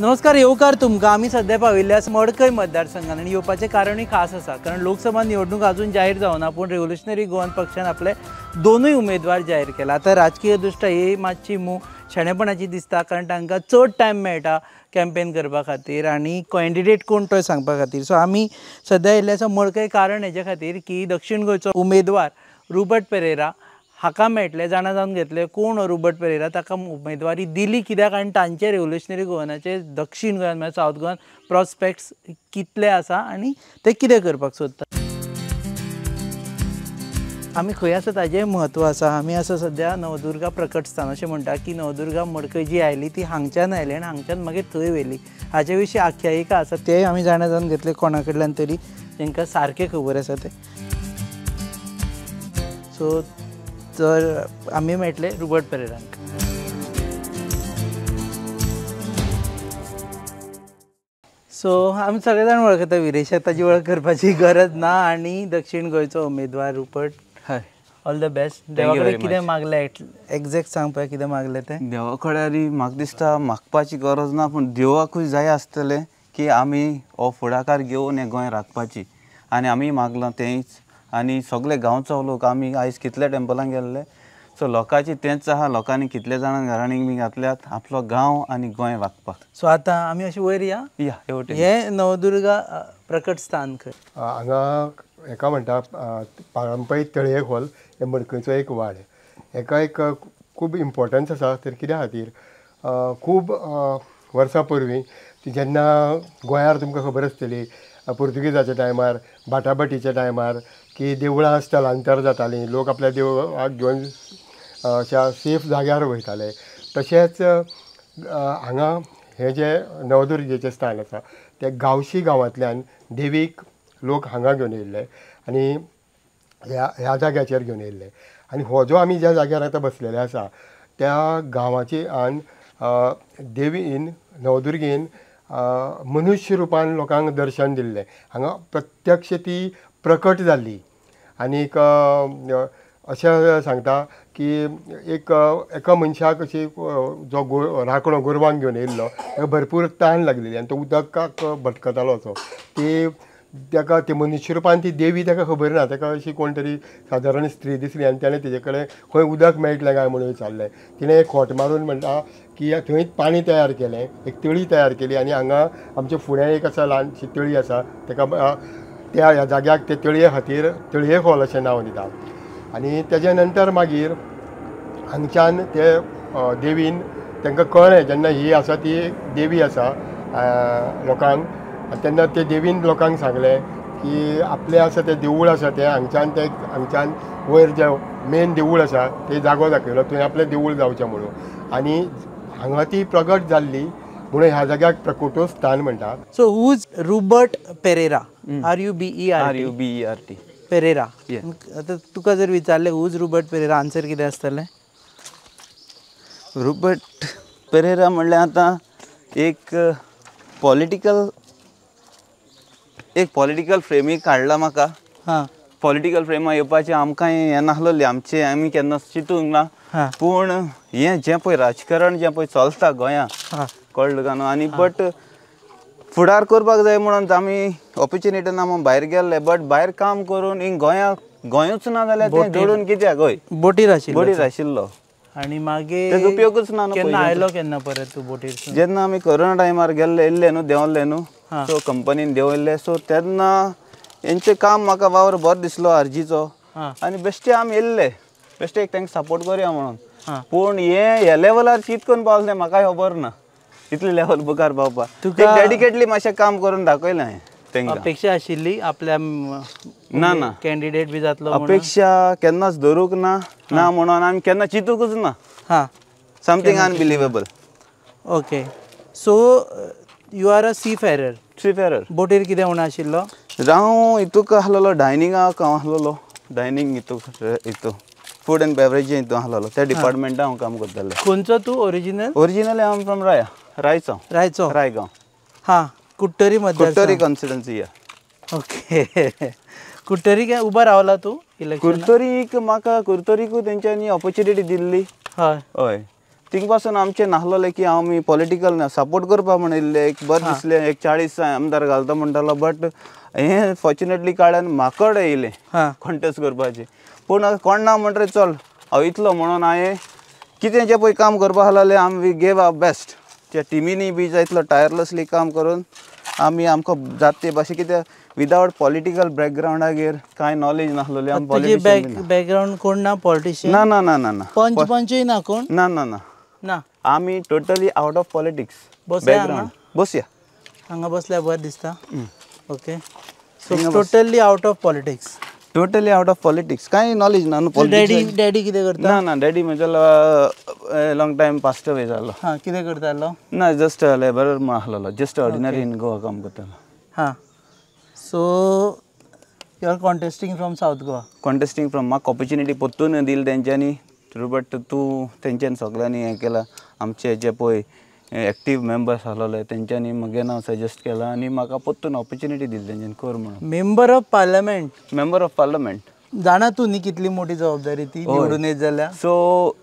नमस्कार, येवकार तुमकां. आमी सद्या पाविल्ले आसा मडकय मतदारसंघात आनी येवपाचें कारणूय खास आसा, कारण लोकसभा निवडणूक अजून जाहीर जावना, पूण रेव्होल्युशनरी गोवन पक्षान आपले दोनूय उमेदवार जाहीर केला. आतां राजकीय दृश्ट्या ही मातशी मूव शाणेपणाची दिसता, कारण तांकां चड टायम मेळटा कॅम्पेन करपा खातीर आनी कॅन्डिडेट कोण तो सांगपा खातीर. सो आमी सद्या येयल्ले आसा मडकय, कारण हेजे खातीर की दक्षिण गोंयचो उमेदवार रुबर्ट पेरेरा हाका मेळटले, जाणा जावन घेतले कोण हो रुबर्ट पेरेरा, ताका उमेदवारी दिली कित्याक आनी तांचे रेव्होल्युशनरी गोवनाचे दक्षिण गोंयांत म्हळ्यार सावथ गोवान प्रोस्पेक्ट्स कितले आसा आनी ते कितें करपाक सोदता. आमी खंय आसा ताजें म्हत्व आसा. आमी आसा सद्या नवदुर्गा प्रकट स्थान. अशें म्हणटा की नवदुर्गा मडकय जी आयली ती हांगच्यान आयली आनी हांगच्यान मागीर थंय व्हेली. हाजे विशीं आख्यायिका आसा, तेय आमी जाणा जावन घेतले कोणा कडल्यान तरी तांकां सारकें खबर आसा तें. सो तर आमी मेळटले रुबर्ट पेरेरांक. सो आमी सगळे जाण वळखता विरेशाक, ताजी वळख करपाची गरज ना. आनी दक्षिण गोंयचो उमेदवार रुबर्ट, हय, ऑल the best. देवा कडेन कितें मागलें एग्जॅक्ट सांग पळय, कितें मागलें तें? देवा कडेन म्हाका दिसता मागपाची गरज ना, पूण देवाकूय जाय आसतलें की आमी हो फुडाकार घेवन हें गोंय राखपाची, आनी आमी मागलां तेंच. आनी सगळे गांवचो लोक, आमी आयज कितले टेम्पलान गेल्ले, सो लोकांची तेंच आहा, लोकांनी कितले जाणां घरांनी बी घातल्यात आपलो गांव आनी गोंय वागपाक. सो आतां आमी अशें वयर या, या हें नवदुर्गा प्रकट स्थान खंय हांगा हेका म्हणटा पारंपरीक तळये खोल, हे मडकयचो एक वाड. हेका एक खूब इम्पोर्टन्स आसा. तर कित्या खातीर खूब वर्सां पूर्वी जेन्ना गोंयार तुमकां खबर आसतली पुर्तुगेजाच्या टायमार, बाटाबाटीच्या टायमार की देवळां स्थलांतर जातालीं, लोक आपल्या देवळाक घेवन अशा सेफ जाग्यार वयताले. तशेंच हांगा हें जें नवदुर्गेचें स्थान आसा तें गांवशी गांवांतल्यान देवीक लोक हांगा घेवन येयल्ले आनी ह्या जाग्याचेर घेवन येयल्ले. आनी हो जो आमी ज्या जाग्यार आतां बसलेले आसा त्या गांवाची आन देवीन नवदुर्गेन मनुष्य रुपान लोकांक दर्शन दिल्लें. हांगा प्रत्यक्ष ती प्रकट जाल्ली. आनीक अशें सांगता की एक एका मनशाक अशी जो राखणो गोरवांक घेवन येयल्लो ताका भरपूर ताण लागलेली आनी तो उदकाक भटकतालो. असो ती ताका ते मनुष्य रुपान ती देवी ताका खबर ना, ताका अशी कोण तरी सादारण स्त्री दिसली आनी ताणें तेजे कडेन खंय उदक मेळटलें काय म्हणून विचारलें. तिणें एक खोट मारून म्हणटा की थंयच पाणी तयार केलें, एक तळी तयार केली आनी हांगा आमच्या फुडें एक आसा ल्हानशी तळी आसा, ताका त्या ह्या जाग्याक ते तळये खातीर तळये खोल अशें नांव दिता. आनी तेजे नंतर मागीर हांगच्यान ते देवीन तांकां कळ्ळें जेन्ना ही आसा ती देवी आसा लोकांक, तेन्ना ते देवीन लोकांक सांगलें की आपलें आसा तें देवूळ आसा तें हांगच्यान तें हांगच्यान वयर जें मेन देवूळ आसा ते जागो दाखयलो, थंय आपलें देवूळ जावचें म्हणून. आनी हांगा ती प्रगट जाल्ली म्हणून ह्या जाग्याक प्रकोटो स्थान म्हणटा. So who's Rubert Pereira? R U B E R R U B E R T Pereira. आतां तुका जर विचारलें हुज रुबर्ट पेरेरा, आन्सर कितें आसतलें? रुबर्ट पेरेरा म्हणल्यार आतां एक पॉलिटिकल, एक पॉलिटिकल फ्रेमीक हाडला म्हाका. हां, पॉलिटिकल फ्रेमा येवपाचें आमकां हें नासलेलें, आमचें आमी केन्ना चिंतूंक ना. पूण हें जें पळय राजकारण जें पळय चलता गोंयांत, कळ्ळें तुका न्हू. आनी बट फुडार करपाक जाय म्हणून आमी ऑपॉर्च्युनिटी ना म्हणून भायर गेल्ले, बट भायर काम करून हिंग गोंयाक गोंयूच ना जाल्यार तें जोडून कित्याक? हय, बोटीर आशिल्लो, बोटीर आशिल्लो आनी मागीर तेजो उपयोगूच ना. केन्ना आयलो केन्ना परत तूं बोटीर? जेन्ना आमी कोरोना टायमार गेल्ले येयल्ले न्हू, देंवल्ले न्हू, सो कंपनीन देंवयल्ले. सो तेन्ना हेंचें काम म्हाका वावर बरो दिसलो आरजीचो, आनी बेश्टे आमी येयल्ले बेश्टे एक तांकां सपोर्ट करया म्हणून. पूण हें ह्या लेवलार कित करून पावलें तें म्हाकाय खबर ना, इतले लेवल मुखार पावपाक तुका डेडिकेटली मातशें काम करून दाखयलें हांवें तांकां. अपेक्षा आशिल्ली आपल्या ना ना कॅन्डिडेट बी जातलो? अपेक्षा केन्नाच धरूंक ना, ना म्हणून आमी केन्ना चिंतूंकच ना. हां, something unbelievable. Okay, so you are a seafarer. Seafarer. बोटीर कितें म्हणून आशिल्लो? हांव हितूक आसलेलो डायनिंगाक हांव आसलेलो, डायनींग हितूक हितू फूड एंड बेवरेज हितून आसलेलो, त्या डिपार्टमेंटान हांव काम करतालें. खंयचो तूं ओरिजिनल? ओरिजिनल हांव फ्रॉम राया, रायचो. रायचो, रायगांव. हां, कुट्टरी मतदार, कुट्टरी कॉन्स्टिट्युएन्सी. या ओके. कुट्टरी काय उबो रावला तूं इलेक्शन? कुर्तोरीक म्हाका कुर्तोरीकूय तेंच्यांनी ऑपॉर्च्युनिटी दिल्ली. हय हय, थिंग पासून आमचें नासलें की आमी पॉलिटिकल सपोर्ट करपा म्हण येयल्ले एक बरें दिसलें एक 40 आमदार घालता म्हणटालो बट हें फॉर्च्युनेटली काडून म्हाकड येयलें कॉन्टेस्ट करपाचें पूण कोण ना म्हणटरी चल हांव इतलो म्हणून हांवें कितें जें पळय काम करपा आसलें आमी we gave our best त्या टिमीनी बी जाय इतलो टायरलेसली काम करून आमी आमकां जाता ते भाशेन कित्याक विदावट पॉलिटिकल बॅकग्रावंडागेर कांय नॉलेज नासलेली आमी पॉलिटिशियन बॅकग्रावंड कोण ना पॉलिटिशियन ना ना ना ना ना पंच पंचूय ना कोण ना ना ना ना आमी टोटली आवट ऑफ पॉलिटिक्स बसया बसया हांगा बसल्यार बरें दिसता. Okay so totally out of politics. Totally out of politics कांय नॉलेज ना न्हू. डॅडी डॅडी कितें करता? ना ना डॅडी म्हजो लॉंग टायम पास्ट अवे जालो. हां कितें करतालो? ना जस्ट लेबर म्हण आसलेलो जस्ट ऑर्डिनरी इन गोवा काम करतालो. हां so you are contesting from South Goa. Contesting from म्हाका ऑपॉर्च्युनिटी परतून दिली तेंच्यांनी बट तूं तेंच्यांनी सगळ्यांनी हें केलां आमचे जे पळय एक्टीव मेंबर्स आसलेले तेंच्यांनी म्हगें नांव सजेस्ट केलां आनी म्हाका परतून ऑपॉर्च्युनिटी दिली तेंच्यांनी कर म्हणून. Member of parliament. Member of parliament जाणा तूं न्ही कितली मोठी जबाबदारी ती निवडून येत जाल्यार. सो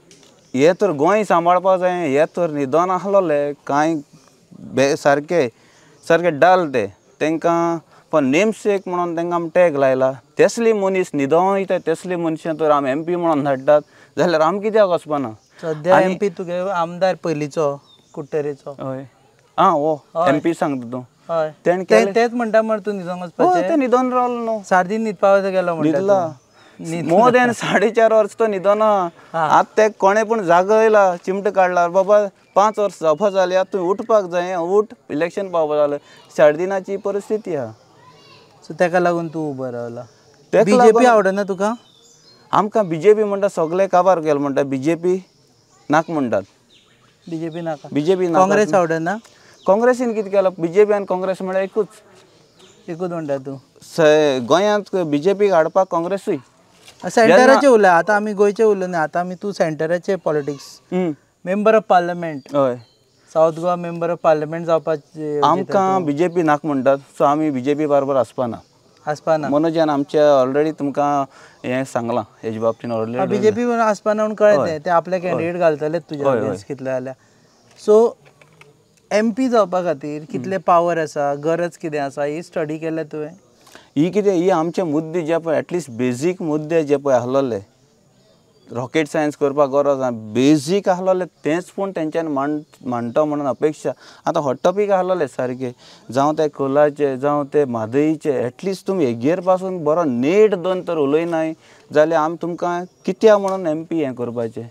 हे तर गोंय सांबाळपा जाय हे तर न्हिदोन आसलेले कांय सारके सारके डल ते तांकां पण नेमसेक म्हणून तांकां आमी टॅग लायला तेसली मनीस न्हिदोन वयता तेसली मनशां तर आमी एम पी म्हणून धाडटात जाल्यार आमी कित्याक वचपाना. सद्या एम पी तुगे आमदार पयलींचो कुट्टरेचो. हय आं हो एम पी सांगता तूं. हय तेणें तेंच म्हणटा मरे तूं न्हिदोंक वचपाचें. तें न्हिदोन रावलो न्हू सार्दीन न्हिदपा गेलो म्हणटा. न्हिदला मोर देन 4.5 वर्स तो न्हिदोना. आतां ते कोणें पूण जागयला चिमट काडला बाबा 5 वर्स जावपा जाली आतां तुवें उठपाक जाय उठ इलेक्शन पावपा जालें सार्दिनाची परिस्थिती आहा. सो तेका लागून तूं उबो रावला. बीजेपी आवडना तुका? आमकां बीजेपी म्हणटा सगळे काबार केले म्हणटा बीजेपी नाक म्हणटात. बीजेपी नाका. बीजेपी नाका. काँग्रेस आवडना? काँग्रेसीन कितें केलां बीजेपी आनी काँग्रेस म्हळ्यार एकूच. एकूच म्हणटा तूं. गोंयांत बीजेपीक हाडपाक काँग्रेसूय. सेंटराचे उलय आतां आमी गोंयचे उलय न्ही आतां आमी तूं सेंटराचे पॉलिटिक्स. Member of parliament. हय South Goa member of parliament जावपाचे. आमकां बीजेपी नाक म्हणटात सो आमी बीजेपी बरोबर आसपाना. आसपाना मनोजान आमचे ऑलरेडी तुमकां हें सांगलां हेजे बाबतीन ऑलरेडी बीजेपी आसपाना म्हणून कळ्ळें ते आपले कॅन्डिडेट घालतले तुज्या अगेन्स्ट कितले जाल्यार. सो एम पी जावपा खातीर कितले पावर आसा गरज कितें आसा ही स्टडी केल्या तुवें? ही कितें ही आमचे मुद्दे जे पळय एटलिस्ट बेजीक मुद्दे जे पळय आसलेले रॉकेट सायन्स करपाक गरज ना बेजीक आसलेले तेंच पूण तेंच्यांनी मांडटा म्हणून अपेक्षा. आतां हॉट टॉपीक आसलेले सारके जावं ते कोलाचे जावं ते म्हादईचे एटलिस्ट तुमी हेगेर पासून बरो नेट दोन तर उलयनाय जाल्यार आमी तुमकां कित्याक म्हणून एम पी हें करपाचें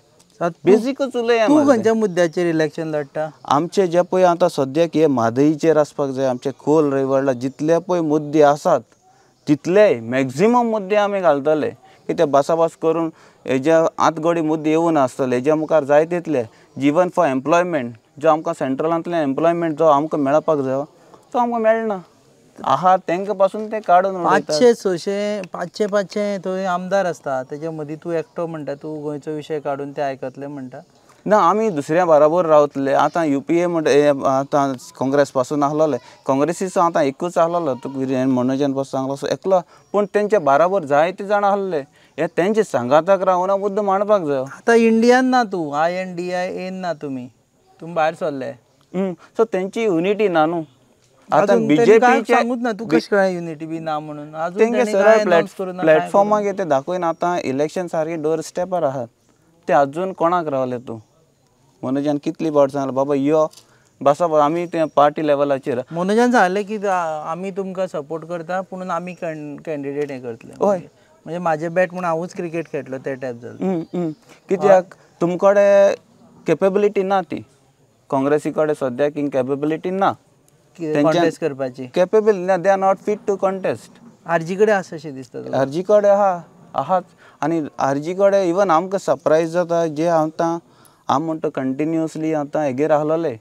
बेजीकच उलया. तूं खंयच्या मुद्द्याचेर इलेक्शन लढटा? आमचे जे पळय आतां सद्याक हे म्हादईचेर आसपाक जाय आमचे खोल रिवरला जितले पळय मुद्दे आसात तितले मॅक्झिमम मुद्दे आमी घालतले कित्याक भासाभास करून हेज्या आतगोडी मुद्दे येवन आसतले हेज्या मुखार जाय तितले जिवन फॉर एम्प्लॉयमेंट जो आमकां सेंट्रलांतल्यान एम्प्लॉयमेंट जो आमकां मेळपाक जाय तो आमकां मेळना आहा तांकां पासून ते काडून 500 600 500 500 थंय आमदार आसता तेजे मदीं तूं एकटो म्हणटा तूं गोंयचो विशय काडून ते आयकतले म्हणटा. ना आमी दुसऱ्या बराबर रावतले. आतां यू पी ए म्हणटा आतां काँग्रेस पासून आसलेले काँग्रेसीचो आतां एकूच आसलेलो तुका मनोजान पासून सांगलो सो एकलो पूण तेंच्या बराबर जायते जाणां आसले हे तेंचे सांगाताक रावना मुद्दो मांडपाक जाय. आतां इंडियान ना तूं INDIA ना तुमी तुमी भायर सरले सो तेंची युनिटी ना न्हू. आतां बीजेपीचे सांगूच ना तूं कशें कळ्ळें युनिटी बी ना म्हणून तेंगे सरळ प्लॅटफॉर्माक ते दाखयना. आतां इलेक्शन सारकें डोर स्टेपार आहात ते अजून कोणाक रावले तूं मनोजान कितली फावट सांगलें बाबा यो बसा आमी ते पार्टी लेवलाचेर. मनोजान सांगलें की आमी तुमकां सपोर्ट करता पूण आमी कॅन्डिडेट हें करतले. हय म्हणजे म्हाजें बॅट म्हूण हांवूच क्रिकेट खेळटलो ते टायप जालें. कित्याक तुमकडे केपेबिलिटी ना ती काँग्रेसी कडेन सद्याक केपेबिलिटी ना कॉन्टेस्ट करपाची केपेबिलिटी ना they are not fit to contest. RG कडेन आसा अशें दिसता? आरजी कडेन आहा आहाच आनी आरजी कडेन इवन आमकां सरप्रायज जाता जे आतां आमी म्हणटा कंटिन्युअसली आतां हेगेर आसलेले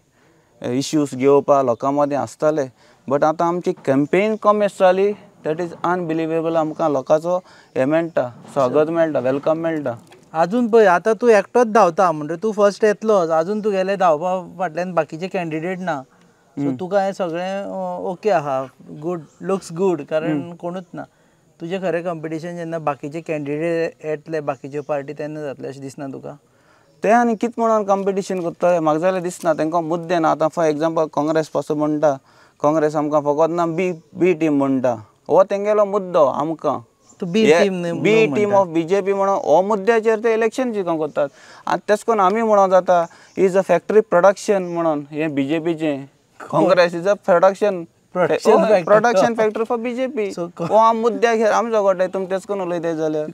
इश्यूज घेवपा लोकां मदें आसताले बट आतां आमची कॅम्पेन कमी जाली that is unbelievable. आमकां लोकांचो हें मेळटा स्वागत मेळटा welcome मेळटा. अजून पळय आतां तूं एकटोच धांवता म्हणटा तूं फर्स्ट येतलोच अजून तुगेले धांवपा फाटल्यान बाकीचे कॅन्डिडेट ना सो तुका हें सगळें ओके आहा गूड लुक्स गूड कारण कोणूच ना. तुजें खरें कॉम्पिटिशन जेन्ना बाकीचे कॅन्डिडेट येतले बाकीच्यो पार्टी तेन्ना जातलें अशें दिसना तुका? ते आनी कितें म्हणून कॉम्पिटिशन करतले म्हाका जाल्यार दिसना तांकां मुद्दे ना. आतां फॉर एग्जाम्पल काँग्रेस पासून म्हणटा काँग्रेस आमकां फकत ना बी बी टीम म्हणटा हो तेंगेलो मुद्दो आमकां B team of B J P म्हणून हो मुद्द्याचेर ते इलेक्शन जिखोवंक करतात. आनी तेच करून आमी म्हणोन जाता is a factory production म्हणून हें B J पीचें Congress is a production production factory for B J P. हो आम मुद्द्याचेर आमी झगडटाय तुमी तेच करून उलयताय जाल्यार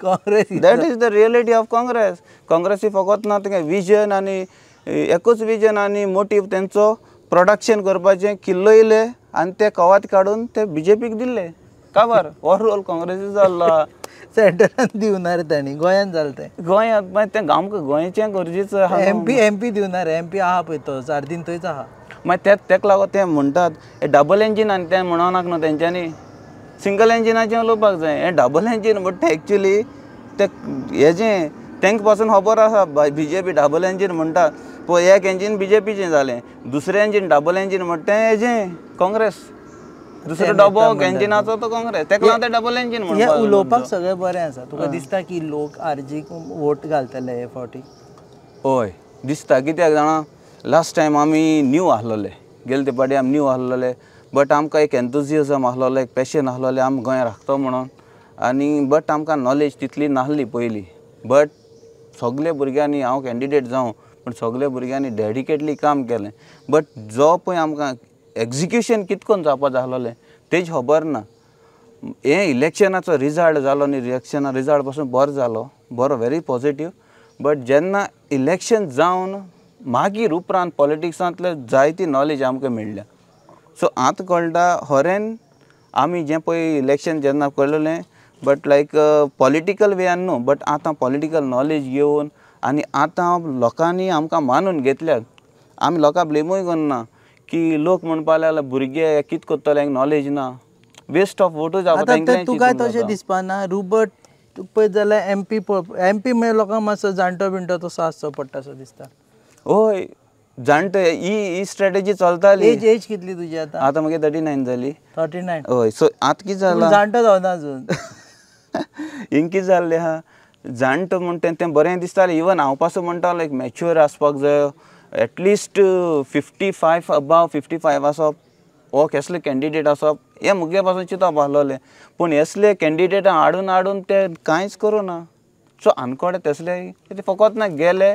that is the reality of Congress. Congress ही फकत ना तुगे विजन आनी एकूच विजन आनी मोटीव तेंचो प्रोडक्शन करपाचें किल्लयले आनी ते कवात काडून ते बी जे पीक दिल्ले काबार हो रोल काँग्रेसी जाल्लो सेंटरान दिवना रे तांणी गोंयांत जालें तें गोंयांत मागीर तें आमकां गोंयचें गरजेचो आहा. एम पी एम पी दिवना रे एम पी आहा पळय तो 4 दिन थंयच आहा. मागीर तेका लागून ते म्हणटात हे डबल इंजीन आनी तें म्हणोनाक न्हू तेंच्यांनी सिंगल इंजिनाचें उलोवपाक जाय. हें डबल इंजीन म्हणटा एक्चुली ते हेजें तांकां पासून खबर आसा B J P double engine म्हणटा पळय एक इंजीन बी जे पीचें जालें दुसरें इंजीन डबल इंजीन म्हणटा तें हेजें काँग्रेस दुसरो डबो इंजिनाचो तो काँग्रेस तेका लागून ते डबल इंजीन म्हणटा. उलोवपाक सगळें बरें आसा. तुका दिसता की लोक आरजीक वोट घालतले हे फावटी? हय दिसता. कित्याक जाणा लास्ट टायम आमी न्यू आसलेले गेले ते पाटी आमी न्यू आसलेले बट आमकां एक एन्थुजियाजम आसलेलो एक पॅशन आसलेलें आमी गोंय राखतो म्हणून आनी बट आमकां नॉलेज तितली नासली पयलीं. बट सगळे भुरग्यांनी हांव कॅन्डिडेट जावं पूण सगळे भुरग्यांनी डेडिकेटली काम केलें. बट जो पळय आमकां एक्जिक्युशन कितें करून जावपा जाय आसलेलें तेजी खबर ना. हें इलेक्शनाचो रिजल्ट जालो न्ही रिएक्शना रिजल्ट पासून बरो जालो बरो व्हेरी पॉजिटीव. बट जेन्ना इलेक्शन जावन मागीर उपरांत पॉलिटिक्सांतले जायती नॉलेज आमकां मेळ्ळ्या. सो आतां कळटा खरें आमी जें पळय इलेक्शन जेन्ना कळलें बट लायक पॉलिटिकल वेयान न्हू बट आतां पॉलिटिकल नॉलेज घेवन आनी आतां लोकांनी आमकां मानून घेतल्यात. आमी लोकां ब्लेमूय करना की लोक म्हणपाक लागले भुरगे कितें करतले नॉलेज ना वेस्ट ऑफ वोटूय जावपा. तुका तशें दिसपा ना रुबर्ट पळयत जाल्यार एम पी एम पी म्हळ्यार लोकांक मातसो जाणटो बिणटो तसो आसचो पडटा असो दिसता. हय जाणटे ही स्ट्रॅटेजी चलताली. एज एज कितली तुजी आतां? आतां मागीर 39 जाली. 39? हय. सो आतां कितें जालां जाणटो जावना अजून हिंग कितें जाल्लें आहा जाणटो म्हणटा तें बरें दिसतालें. इवन हांव पासून म्हणटालो एक मॅच्युअर आसपाक जाय एटलिस्ट 55 अबाव 55 आसप हो कसले कॅन्डिडेट आसप हें मुगे पासून चिंतप आसलेलें. पूण असले कॅन्डिडेटां हाडून हाडून ते कांयच करूं ना. सो आनकोडे तसले ते फकत ना गेले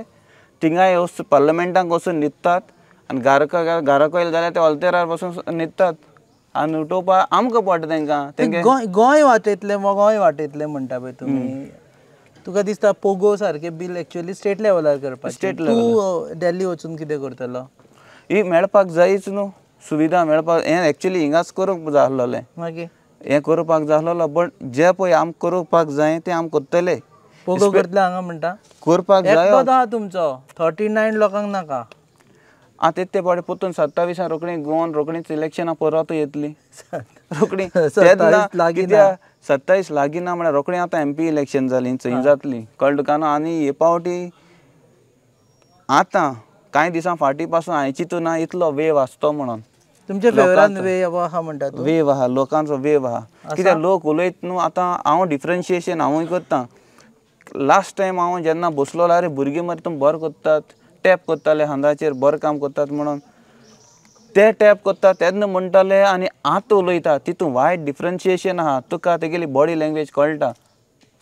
थिंगाय वचून पार्लमेंटाक वचून न्हिदतात आनी घराक येयले जाल्यार ते ऑल्तेरार बसून न्हिदतात आनी उठोवपाक आमकां पडटा तांकां. तेंगे गोंय वाटयतले गोंय वाटयतले म्हणटा पळय तुमी. तुका दिसता पोगो सारकें बील एक्चुअली स्टेट लेवलार करपाक? स्टेट लेवलार. तूं दिल्ली वचून कितें करतलो? ही मेळपाक जायच न्हू सुविधा मेळपाक. हें एक्चुअली हिंगाच करूंक जाय आसलेलें मागीर हें करपाक जाय आसलेलो बट जें पळय आमकां करपाक जाय तें आमी करतले. पोगो करतले हांगा म्हणटा करपाक जाय. एकटोच आहा तुमचो 39 लोकांक नाका. आतां ते पावटी परतून 27 रोखडी गोवन रोखडीच इलेक्शनां परत येतली रोखडी. कित्याक 27 लागीं ना म्हळ्यार रोखडी आतां एम पी इलेक्शन जाली थंय जातली कळ्ळें तुका न्हू. आनी हे पावटी आतां कांय दिसां फाटीं पासून हांवें चिंतूं ना इतलो वेव आसतो म्हणून. तुमच्या फेवरान वेव आहा म्हणटा? वेव आहा लोकांचो वेव आहा. कित्याक लोक उलयत न्हू आतां हांव डिफरन्शिएशन हांवूय करता. लास्ट टायम हांव जेन्ना बसलो अरे भुरगीं मरे तुमी बरें करतात टॅप करताले हांदाचेर बरें काम करतात म्हणून ते टॅप करता तेन्ना म्हणटाले आनी आतां उलयता तितून वायट डिफरन्शिएशन आहा. तुका तेगेली बॉडी लँग्वेज कळटा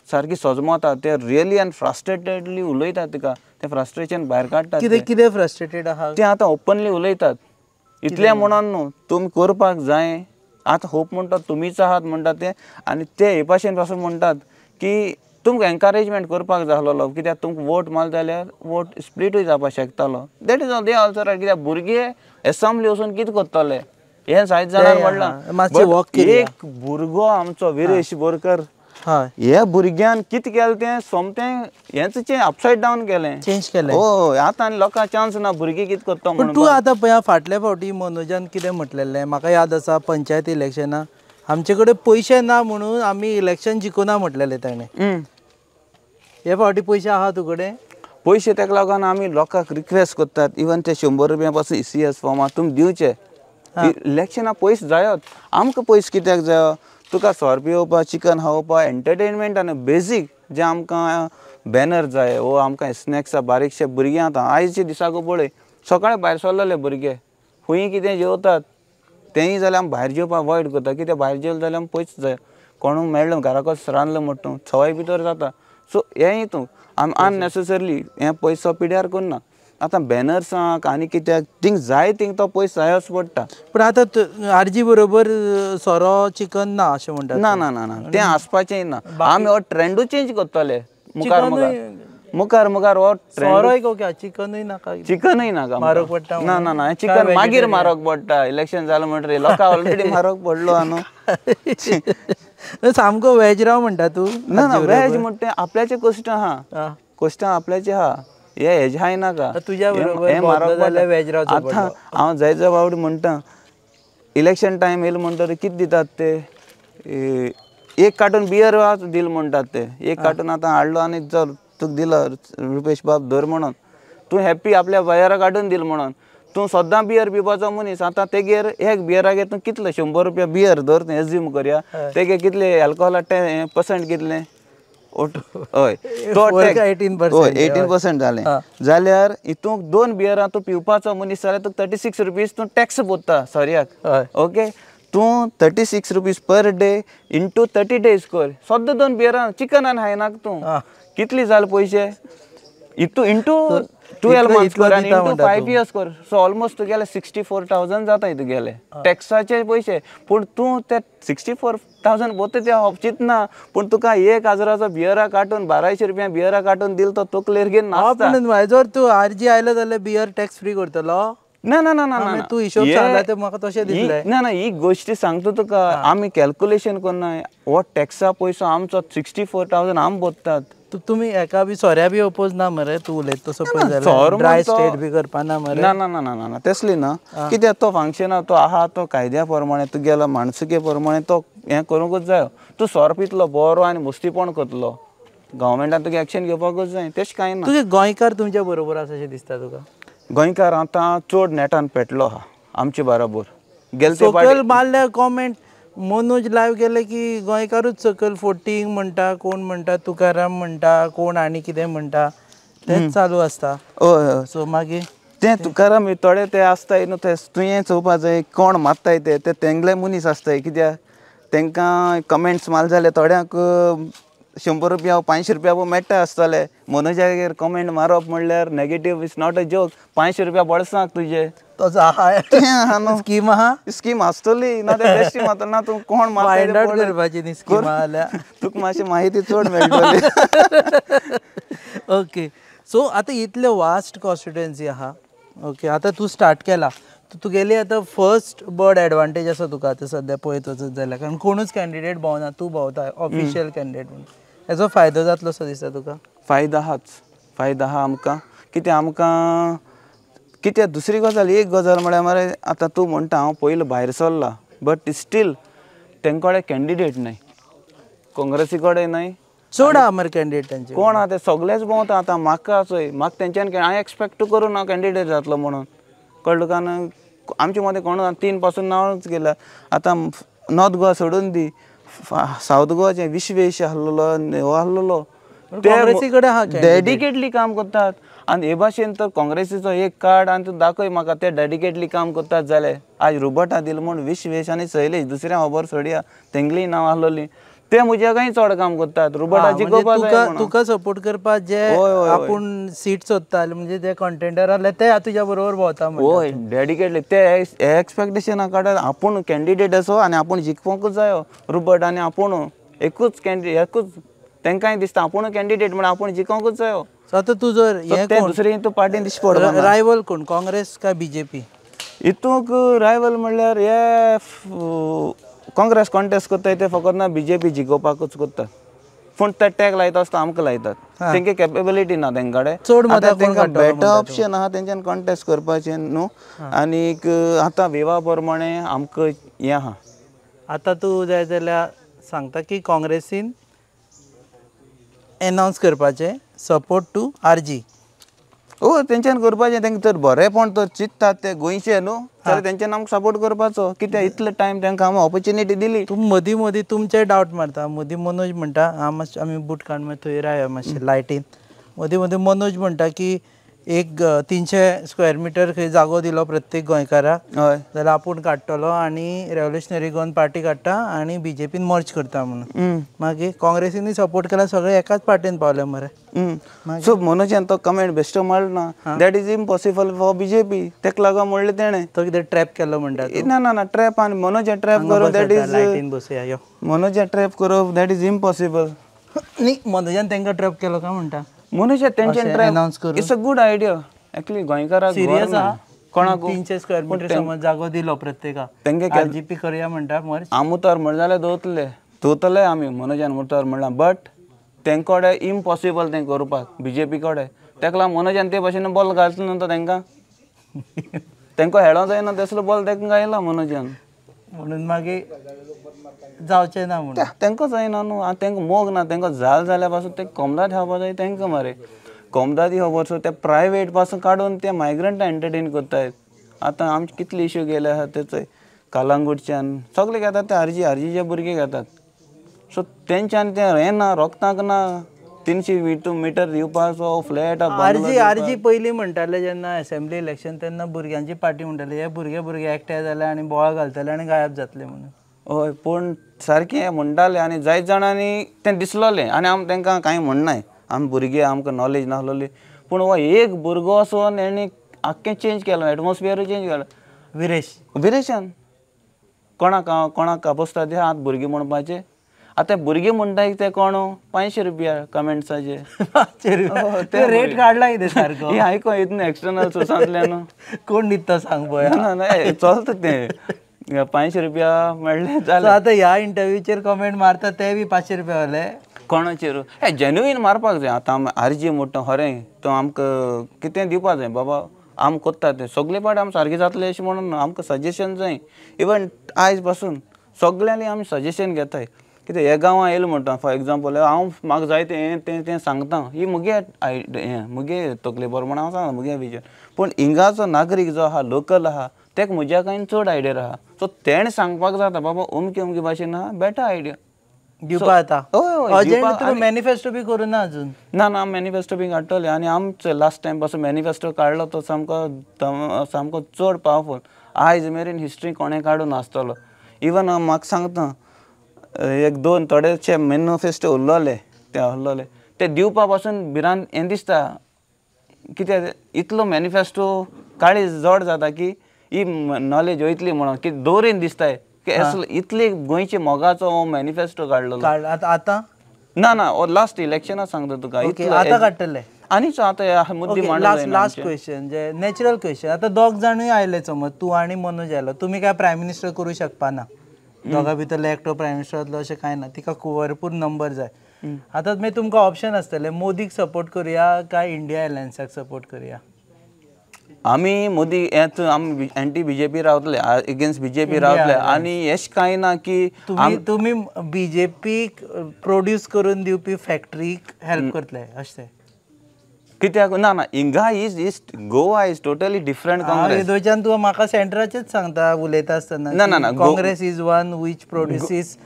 सारकी सजमता ते रियली आनी फ्रस्ट्रेटेडली उलयता तुका ते फ्रस्ट्रेशन भायर काडटा. कितें कितें फ्रस्ट्रेटेड आहा ते आतां ओपनली उलयतात. इतलें म्हणून न्हू तुमी करपाक जाय आतां होप म्हणटा तुमीच आहात म्हणटा ते आनी ते हे भाशेन पासून म्हणटात की तुमकां एनकरेजमेंट करपाक जाय आसलेलो कित्याक तुमकां वोट मारले जाल्यार वोट स्प्लिटूय जावपाक शकतालो. That is they also right. कित्याक भुरगे एसेंब्ली वचून कितें करतले हें जायत जाणांक म्हणलां. एक भुरगो आमचो विरेश बोरकर हे भुरग्यान कितें केलें तें सोमतें हेंच अपसायड डावन केलें चेंज केलें. हय आतां आनी लोकांक चान्स ना भुरगीं कितें करता म्हणून. तूं आतां पळय फाटल्या फावटी मनोजान कितें म्हटलेलें म्हाका याद आसा पंचायत इलेक्शनाक आमचे कडेन पयशे ना म्हणून आमी इलेक्शन जिखूना म्हटलेलें ताणें. हे फावटी पयशे आहा तुजे कडेन? पयशे ताका लागून आमी लोकांक रिक्वेस्ट करतात इवन ते 100 रुपया पासून सी एस फॉर्मा तुमी दिवचे. इलेक्शनाक पयशे जायत आमकां पयशे कित्याक जायो? तुका सोरो पिवपा चिकन खावपा एंटरटेनमेंट आनी बेजीक जें आमकां बॅनर जाय वो आमकां स्नॅक्सा बारीकशे भुरगीं आतां आयच्या दिसाक पळय सकाळी भायर सरलेले भुरगे खंय कितें जेवतात तेंय जाल्यार आमी भायर जेवपाक अवॉयड करता कित्याक भायर जेवलें जाल्यार आमी पयस जाय कोणूक मेळ्ळें घराकच रांदलें म्हणटा तूं सवाय भितर जाता. सो हें हितून आमी अननेसेसरली हें पयसो पिड्यार करना. आतां बॅनर्सांक आनी कित्याक थिंग जाय थिंग तो पयस जायोच पडटा. पूण आतां आरजी बरोबर सोरो चिकन ना अशें म्हणटा? ना ना ना ना तें आसपाचें ना. आमी हो ट्रेंडूच चेंज करतले मुखार मुखार मुखार मुखार हो सोरोय ओके चिकनूय नाका. चिकनूय नाका मारक पडटा. ना ना ना चिकन मागीर मारक पडटा इलेक्शन जालें म्हणटकीर लोकांक ऑलरेडी मारक पडलो न्हू. सामको वेज राव म्हणटा तूं? ना ना वेज म्हणटा आपल्याचें कश्ट आहा कश्ट आपल्याचें आहा हे हेजे हाय नाका तुज्या बरोबर वेज राव. आतां हांव जाय जाय फावट म्हणटा इलेक्शन टायम येयलो म्हणटकीर कितें दितात ते एक कार्टून बियर दिल म्हणटात ते एक कार्टून आतां हाडलो आनी चल तुका दिलो रुपेश बाब धर म्हणून तूं हॅप्पी आपल्या बायरा काडून दिल म्हणून तूं सद्दां बियर पिवपाचो मनीस आतां तेगेर एक बियरागेर तूं कितले 100 रुपया बियर धर तूं एज्यूम करया तेगे कितले अल्कोहोला पर्संट कितले हय तो 18% जालें जाल्यार हितूंक 2 बियरां तूं पिवपाचो मनीस जाल्यार तुका 36 रुपीज तूं टॅक्स भरता सोऱ्याक. ओके तूं 36 rupees per day into 30 days कर सद्दां 2 बियरां चिकन आनी खायनाका तूं कितले जाले पयशे हितू इंटू 12 मंथ्स कर आनी इंटू 5 इयर्स कर सो ऑलमोस्ट तुगेले 64,000 जाता तुगेले टॅक्साचे पयशे. पूण तूं ते 64,000 भरता ते चिंतना पूण तुका 1,000 बियरा काडून 1,200 रुपया बियरा काडून दिल तो तकलेर घेवन नाचता. जर तूं आरजी आयलो जाल्यार बियर टॅक्स फ्री करतलो? ना ना ना ना तूं हिशोब सांगला ते म्हाका तशें दिसलें. ना ना ही गोश्टी सांगता तुका आमी कॅल्कुलेशन करना हो टॅक्सा पयसो आमचो 64,000 आमी भरतात. तुमी एका बी सोऱ्या बी ओपोज ना मरे? तूं उलयता तसो पळय जाल्यार ड्राय स्टेट बी करपा ना मरे? ना ना ना ना ना तसली ना कित्याक तो फंक्शना तो आहा तो कायद्या प्रमाणे तुगेलो माणसुके प्रमाणे तो हें करूंकूच जायो. तूं सोरो पितलो बरो आनी मस्तीपण करतलो गव्हर्मेंटान तुका एक्शन घेवपाकूच जाय तेश कांय ना. तुगे गोंयकार तुमच्या बरोबर आसा अशें दिसता तुका? गोंयकार आतां चड नेटान पेटलो आहा आमचे बरोबर. गेले सकयल मारल्या कॉमेंट मनोज लायव गेले की गोंयकारूच सकयल फोटींग म्हणटा कोण म्हणटा तुकाराम म्हणटा कोण आनी कितें म्हणटा तेंच चालू आसता. हय सो मागीर तें तुकाराम थोडे ते आसताय न्हू ते तुवें चोवपा जाय कोण मारताय ते ते तेंगले मनीस आसताय कित्याक तांकां कमेंट्स मारले जाल्यार थोड्यांक 100 रुपया 500 रुपया मेळटा आसतले. मनोजागेर कमेंट मारप म्हणल्यार negative is not a joke. 500 रुपया बोल्सांक तुजे तसो आहा स्कीम आहा स्कीम आसतली ना ते बेश्टी मारतले ना तूं कोण फायंड आवट करपाची न्ही स्कीम जाल्यार तुका मातशी म्हायती चड मेळटली. ओके सो आतां इतले वास्ट कॉन्स्टिट्युएन्सी आहा. ओके आतां तूं स्टार्ट केला तुगेली आतां फर्स्ट बर्ड एडवांटेज आसा तुका आतां सद्या पळयत वचत जाल्यार कारण कोणूच कॅन्डिडेट भोंवना तूं भोंवता ऑफिशियल कॅन्डिडेट म्हणून हेजो फायदो जातलो असो दिसता तुका? फायदो आहाच फायदो आहा आमकां कित्याक आमकां कित्याक दुसरी गजाल एक गजाल म्हळ्यार मरे आतां तूं म्हणटा हांव पयलीं भायर सरला बट स्टील तेंचे कडेन कॅन्डिडेट न्हय काँग्रेसी कडेन न्हय चड आहा मरे कॅन्डिडेट तांचे कोण आहा ते सगळेच भोंवता. आतां म्हाका चोय म्हाका तेंच्यान हांवें एक्सपेक्ट करूं ना कॅन्डिडेट जातलो म्हणून कळ्ळें तुका न्हू आमचे मदें कोण 3 पासून नांवच गेला. आतां नॉर्थ गोवा सोडून दी सावथ गोवाचे विश्वेश आहलोलो हो आहलोलो ते डेडिकेटली काम करतात आनी हे भाशेन तर काँग्रेसीचो एक कार्ड आनी तूं दाखय म्हाका ते डेडिकेटली काम करतात जाल्यार आज रुबर्टा दिल म्हूण विश्वेश आनी शैलेश दुसऱ्या खबर सोडया तेंगलीय नांव आहलोलीं ते म्हज्या कांय चड काम करतात. रुबर्टा जिखोवपा जाय तुका सपोर्ट करपाक जे आपूण सीट सोदताले म्हणजे जे कंटेंडर आहले ते तुज्या बरोबर भोंवता. हय डेडिकेटली ते एक्सपेक्टेशना काडटा आपूण कॅन्डिडेट असो आनी आपूण जिखोवंकूच जायो रुबर्ट आनी आपूण एकूच कॅन्डिडेट एकूच तांकांय दिसता आपूण कॅन्डिडेट म्हण आपूण जिखोवंकूच जायो. आतां तूं जर दुसरी तूं पार्टीन दिश्टी पडना. रायवल कोण काँग्रेस काय बीजेपी? हितूंक रायवल म्हणल्यार हे काँग्रेस कॉन्टेस्ट करताय ते फकत ना बीजेपी जिखोवपाकूच करता पूण ते टॅग लायता आसता आमकां लायतात तेंके कॅपेबिलिटी ना तेंचे कडेन. तेंकां बेटर ऑप्शन आहा तेंच्यान कॉन्टेस्ट करपाचें न्हू. आनीक आतां वेवा प्रमाणे आमकां हें आहा. आतां तूं जाय जाल्यार सांगता की काँग्रेसीन एनावन्स करपाचें सपोर्ट टू आरजी. हय तेंच्यान करपाचें तेंकां तर बरेंपण तर चिंततात ते गोंयचे न्हू जाल्यार तेंच्यान आमकां सपोर्ट करपाचो कित्याक इतलो टायम तेंकां आमी ऑपोर्चुनिटी दिली. तूं मदीं मदीं तुमचे डावट मारता मदीं मनोज म्हणटा हांव मातशें आमी बूट काडून मागीर थंय रावया मातशें लायटीन मदीं मदीं मनोज म्हणटा की एक 300 स्क्वेअर मिटर खंय जागो दिलो प्रत्येक गोंयकाराक जाल्यार आपूण काडटलो आनी रेव्होल्युशनरी गोवन पार्टी काडटा आनी बीजेपीन मर्ज करता म्हणून. मागीर काँग्रेसीनूय सपोर्ट केला, सगळे एकाच पार्टीन पावले मरे. सो मनोजान तो कमेंट बेश्टो मारलो ना, that is impossible for BJP, तेका लागून म्हणलें तेणें. तो कितें ट्रॅप केलो म्हणटा? ना ना ना, ट्रॅप आनी मनोजान ट्रॅप करप that is, लायटीन बसया यो, मनोजान ट्रॅप करप that is impossible. न्ही, मनोजान तांकां ट्रॅप केलो काय म्हणटा? मनोजा तेंच्यान trap, it's a good idea actually. गोंयकाराक सिरियस आहा कोणाक 300 स्क्वेअर मिटर समज जागो दिलो प्रत्येकाक, तेंगे आरजीपी करया म्हणटा मर्ज. आमी तर म्हणलें जाल्यार दवरतले, दवरतले आमी मनोजान मुतार म्हणलां, बट तेंकोडे इम्पॉसिबल तें करपाक बीजेपी कडेन. तेका लागून मनोजान ते भाशेन बॉल घातलो न्हू तो तेंकां, तेंकां हेळो जायना तसलो बॉल तेंकां घायला मनोजान, म्हणून मागीर जावचें ना म्हणून तेंकां जायना न्हू. आतां तेंकां मोग ना, तेंकां जाल जाल्या पासून ते कोमदाद खावपा जाय तेंकां मरे. कोमदाद ही खबर सो ते प्रायवेट पासून काडून ते मायग्रंटां एंटरटेन करताय. आतां आमचे कितले इश्यू गेले आसा ते चोय, कालांगूटच्यान सगळे घेतात ते आरजी, आरजीचे भुरगे घेतात. सो तेंच्यान तें हें ना, रोगताक ना 300 मिटर दिवपाचो फ्लॅट. आरजी आरजी पयलीं म्हणटाले जेन्ना असेंब्ली इलेक्शन तेन्ना भुरग्यांची पार्टी म्हणटाले, हे भुरगे भुरगे एकठांय जाले आनी बोवाळ घालतले आनी गायब जातले म्हणून. हय, पूण सारकें म्हणटाले आनी जायत जाणांनी तें दिसलोलें आनी आम तेंकां कांय म्हणनाय, आमी भुरगे आमकां नॉलेज नासलोली. पूण हो एक भुरगो वचोन हेणी आख्खें चेंज केलो, एटमॉस्फियरूय चेंज केलो. विरेश, विरेशान कोणाक कोणाक कापसता ते आतां भुरगे म्हणपाचे. आतां भुरगे म्हणटाय ते कोण 500 रुपया कमेंट्साचे रेट काडला कितें सारको हें आयको येत न्हू एक्सटर्नल सोर्सांतल्यान कोण दिता सांग पळया. ना ना चलता तें 500 रुपया म्हणलें जालें. आतां ह्या इंटरव्यूचेर कमेंट मारता ते बी 500 रुपया वाले कोणाचेर हे जेन्युइन मारपाक जाय. आतां आमी आरजी म्हणटा खरें तो आमकां कितें दिवपाक जाय बाबा, आम कोत्ता तें सगळे पाट आमी सारकें जातलें अशें म्हणून आमकां सजेशन जाय. इवन आयज पासून सगळ्यांनी आमी सजेशन घेताय. कितें हे गांवां येयलें म्हणटा, फॉर एग्जाम्पल हांव म्हाका जाय तें हें तें तें सांगता, ही मुगे हें मुगे तकले प्रमाण हांव सांगता मुगे विजन. पूण हिंगाचो नागरीक जो आहा लोकल आहा तेका म्हज्या कांय चड आयडिया आहा, सो तेणें सांगपाक जाता बाबा अमके अमके भाशेन आहा, बेटर आयडिया दिवपा जाता. हय, मॅनिफेस्टो बी करूं ना अजून? ना ना, मॅनिफेस्टो बी काडटले आनी आमचो लास्ट टायम पासून मॅनिफेस्टो काडलो तो सामको सामको चड पावरफूल, आयज मेरेन हिस्ट्री कोणें काडून नासतलो. इवन म्हाका सांगता एक दोन थोडेशे मॅनिफेस्टो उरलोले ते उरलोले ते दिवपा पासून भिरांत हें दिसता, कित्याक इतलो मॅनिफेस्टो काळीज जड जाता की ही नॉलेज वयतली म्हणून की दवरीन दिसताय की इतली गोंयचे मोगाचो हो मॅनिफेस्टो काडलो. आतां ना ना, लास्ट इलेक्शना सांगता तुका आतां काडटले आनी आतां मुद्दे. लास्ट क्वेश्चन जे नॅचरल क्वेश्चन, आतां दोग जाणूय आयले समज तूं आनी मनोज आयलो, तुमी काय प्रायम मिनिस्टर करूं शकपा ना, दोगां भितरले एकटो प्रायम मिनिस्टर जातलो अशें कांय ना, तिका भरपूर नंबर जाय. आतां मागीर तुमकां ऑप्शन आसतलें मोदीक सपोर्ट करुया काय इंडिया अलायन्साक सपोर्ट करुया? आमी मोदी हें आमी एंटी बीजेपी रावतले, अगेन्स्ट बीजेपी रावतले आनी येश कांय ना की तुमी बीजेपीक प्रोड्यूस करून दिवपी फॅक्टरीक हेल्प करतले अशें कित्याक? ना ना, हिंगा is is Goa is totally different Congress. येदोळच्यान तूं म्हाका सेंटराचेच सांगता उलयता आसतना. ना ना ना, Congress is one which produces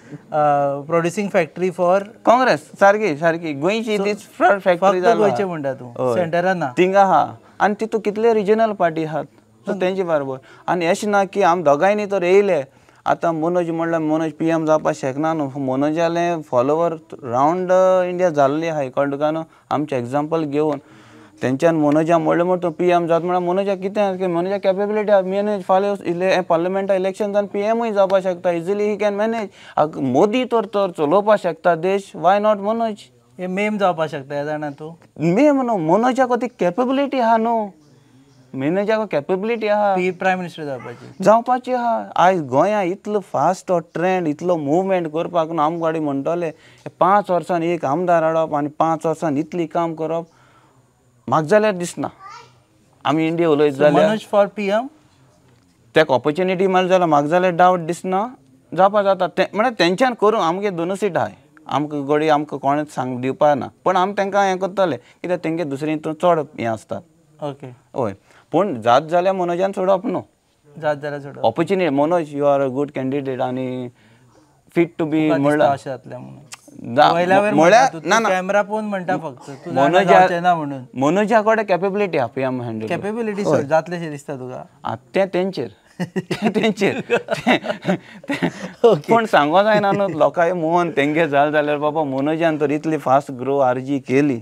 producing factory for Congress. सारकी सारकी गोंयची तीच फॅक्टरी गोंयचे म्हणटा तूं, सेंटरा ना थिंगा आहा आनी तितू कितले रिजनल पार्टी आहात सो तेंचे बरोबर. आनी अशें ना की आमी दोगांयनी तर येयले आतां मनोज म्हणल्यार मनोज पी एम जावपाक शकना न्हू, मनोजाले फॉलोवर रावंड इंडिया जाल्ले आहाय, कळ्ळें तुका न्हू? आमचें एग्जाम्पल घेवन तेंच्यान मनोजा म्हणलें म्हण तूं पी एम जाता म्हळ्यार मनोजा कितें, मनोजा कॅपेबिलिटी आहा, मनोज फाल्यां पार्लमेंटा इलेक्शन जावन पी एमूय जावपाक शकता easily, he can manage. Modi तर तर चलोवपाक शकता देश, why not Manoj? हे मेम जावपाक शकता जाणा तूं? मेम न्हू, मनोजाक ती कॅपेबिलिटी आहा न्हू, मनोजाक कॅपेबिलिटी आहा प्रायम मिनिस्टर जावपाची जावपाची आहा. आयज गोंया इतलो फास्ट हो ट्रेंड, इतलो मुवमेंट करपाक न्हू, आमकां गाडी म्हणटले 5 वर्सांनी एक आमदार हाडप आनी 5 वर्सांनी इतली काम करप म्हाका जाल्यार दिसना. आमी इंडिया उलयत जाल्यार मनोज फॉर पी एम तेका ऑपॉर्च्युनिटी मेळ्ळी जाल्यार म्हाका जाल्यार डावट दिसना जावपा जाता तें. म्हळ्यार तेंच्यान करूं, आमगे दोनूय सीट आहाय, आमकां गडी आमकां कोणेच सांग दिवपा ना, पूण आमी तेंकां हें करतले कित्याक तेंगे दुसरे हितून चड हें आसता. ओके, हय, पूण जात जाल्यार मनोजान सोडप न्हू, जात जाल्यार सोडप. Opportunity Manoj you are a good candidate आनी फीट टू बी म्हणल्यार अशें जातलें म्हणून कॅमेरा पळोवन म्हणटा फक्त जावचें ना म्हणून. मनोजा कडेन कॅपेबिलिटी आहा पी एम हँडल. कॅपेबिलिटी जातलें दिसता तुका? तें तेंचेर तेंचेर पूण सांगो जायना न्हू लोकांक मोहन तेंगे जालें जाल्यार बाबा मनोजान तर इतली फास्ट ग्रो आरजी केली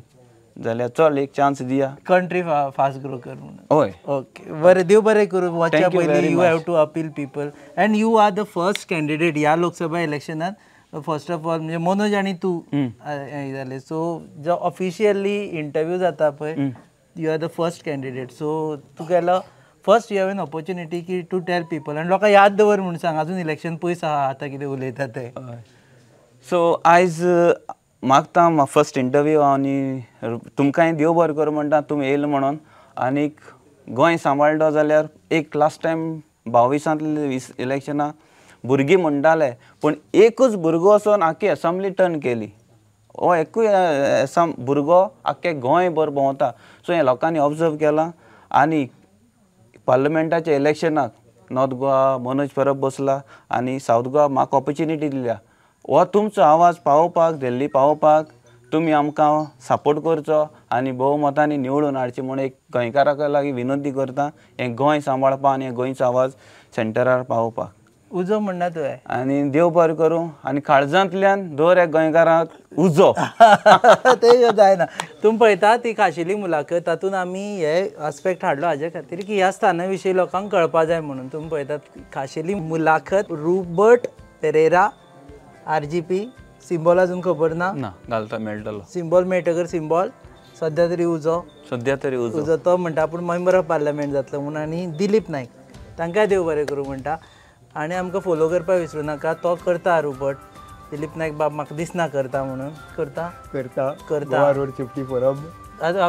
जाल्यार चल एक चान्स दिया, कंट्री फास्ट ग्रो कर म्हणून. हय ओके बरें, देव बरें करूं. वचच्या पयलीं you have to appeal people and you are the first candidate ह्या लोकसभा इलेक्शनात. फर्स्ट ऑफ ऑल म्हणजे मनोज आनी तूं हें जालें, सो जो ऑफिशियली इंटरव्यू जाता पळय, you are the first candidate. So तुगेलो first you have an opportunity की टू टेल पीपल आनी लोकांक याद दवर म्हूण सांग, अजून इलेक्शन पयस आहा आतां कितें उलयता तें. सो आयज मागता फर्स्ट इंटरव्यू आनी तुमकांय देव बरें करूं म्हणटा तुमी येयले म्हणून. आनीक गोंय सांबाळटो जाल्यार एक लास्ट टायम 22 इलेक्शनां भुरगीं म्हणटाले पूण एकूच भुरगो वचोन आख्खी एसेंब्ली टर्न केली. हो एकूय भुरगो आख्खे गोंयभर भोंवता. सो हें लोकांनी ऑब्जर्व केलां आनी पार्लमेंटाच्या इलेक्शनाक नॉर्थ गोवा मनोज परब बसला आनी सावथ गोवा म्हाका ऑपॉर्च्युनिटी दिल्या. हो तुमचो आवाज पावोवपाक, दिल्ली पावोवपाक तुमी आमकां सपोर्ट करचो आनी भोवमतांनी निवडून हाडचें म्हूण एक गोंयकारां लागीं विनंती करता. हें गोंय सांबाळपाक आनी गोंयचो आवाज सेंटरार पावोवपाक उजो म्हणना तुवें. आनी देव बरें करूं आनी काळजांतल्यान दर एक गोंयकाराक उजो तें जायना. तुमी पळयता ती खाशेली मुलाखत, तातूंत आमी हे आस्पेक्ट हाडलो हाजे खातीर की ह्या स्थाना विशीं लोकांक कळपा जाय म्हणून. तुमी पळयतात खाशेली मुलाखत रुबर्ट पेरेरा RGP, symbol अजून खबर ना, घालता मेळटलो सिंबॉल मेळटकर सिंबॉल सद्या तरी उजो, सद्या तरी उजो तो म्हणटा आपूण मेंबर ऑफ पार्लमेंट जातलो म्हणून. आनी दिलीप नायक तांकांय देव बरें करूं म्हणटा. आनी आमकां फोलो करपाक विसरूं नाका, तो करता रुबर्ट दिलीप नायक बाब म्हाका दिसना करता म्हणून, करता करता करता Goa road safety forum,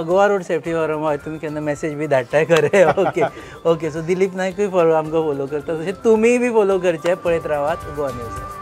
Goa road safety forum. हय तुमी केन्ना मॅसेज बी धाडटाय खरें. ओके ओके, सो दिलीप नायकूय आमकां फोलो करता, तशें तुमीय बी फोलो करचें. पळयत रावात गोवा न्यूज.